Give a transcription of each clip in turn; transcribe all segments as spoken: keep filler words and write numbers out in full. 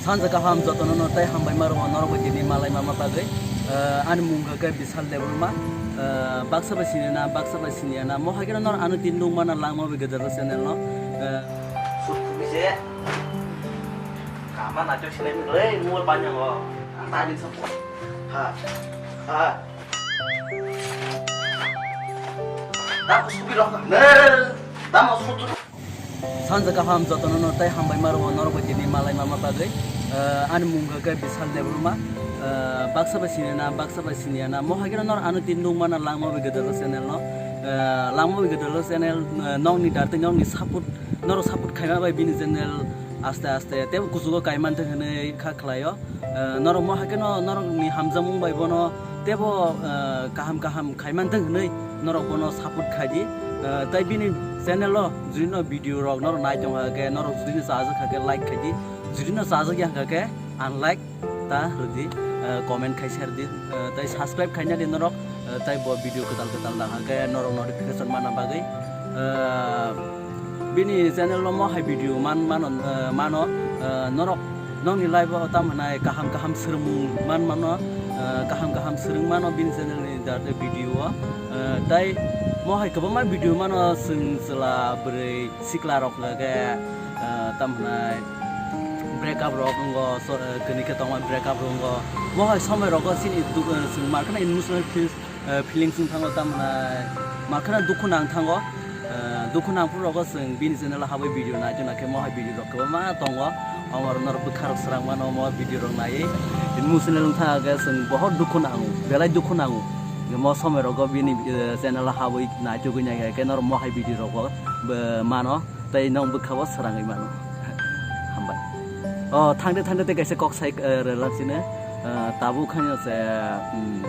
Sanja kaham jotono no tei hambai ma rwo norok bai tini malai ma bagwi. Eh, ani mung khe Bishal Debbarma. Eh, baksa bai sini na, baksa bai sini na. Mo hai khe no norok ano tin nung mana langma bai gedar channel no. Eh, sukhubi je. Kama na chok sinai mi le, mo banyak lo. Ang tadi sapo. Ha. Ha. Tamo subi rok. Ne. Tamo sutu. Sanja kaham jotono no tei hambai ma rwo norok bai tini malai ma bagwi. Eh, ani mung khe Bishal Debbarma. Eh, baksa bai sini na, baksa bai sini na. Mo hai khe no norok ano tin nung mana langma bai gedar channel no. Eh, langma bai gedar channel, eh, nokni dar tei nokni support, norok support khaima bai bini channel aste aste tei kuchugo kaiman thang hinwi kha khlaio. Eh, norok mo hai khe no norokni hamjakmung bai bono teibo, eh, kaham kaham khai man thang hinwi norok bono support khai di. Eh, tei bini channel o jodi no video rok norok nai tong kha khe, norok jodi no chajak kha khe like khai di, jodi no chajak ya kha khe unlike ta rw di, eh, comment khai share di, eh, tei subscribe khai na di norok, eh, tei bo video kwtal kwtal nang kha khe norok notification mana bagwi. Eh, Bini channel no mo hai video man mano, eh, mano, eh, norok nokni life o tam hwnai kaham kaham swrwngmung man mano, eh, kaham kaham swrwng mano bini channel ni jate video o, eh, tai mo hai kwbangma video mano chwng chwla bwrwi sikla rok hwnkhe, eh, tam hwnai break up rok wngo, so, eh, kwnwi khe tongma break up rok wngo, mo hai somoi rogo chini duk-, eh, chwng mar kheno emotional feel eh, feelings wng thango, tamni makhana dukhu nang thango. Eh, dukhu nang phuru rogo chwng bini channel o habwi video nai tuna khe mo hai video rok kwbangma tongo. Omo rok norok bwkha rok swrang mano mo video rok naiwi emotional wng thang khe chwng bohor dukhu nango, belai dukhu nango. Mo somoi rogo bini, eh, channel o habwi nai tugwi nai khe norok mo hai video rok bo, bo mano. Tei nong bwkha bo srangwi mano. Hambai. O, thangde thangde tei kaisa kok sai, eh, rwlak sini. Eh, tabuk haino se, mm,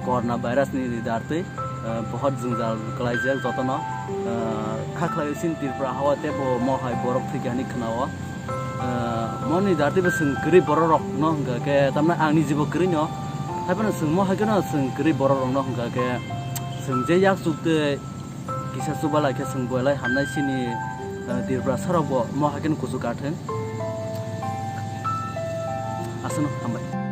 corona virus ni dartwi, eh, bohot jwngjal kwlaijak jotono. Eh, kha khlai sin Tripura hawa tei bo mohai borok thwikya hinwi khwnao. Eh, moni dartwi bo chwng kwrwi borok rok no hwnkha khe tamna ang ni jibo kwrwi no. Haiphano chwng mohai kheno chwng kwrwi borok rok no hwnkha khe chwng je yak chuk tei kisa chubalai khe chwng belai hamnai chini, eh, Tripura sarok bo mo hai kheno kuchuk ka thwng. Aswkno hambai.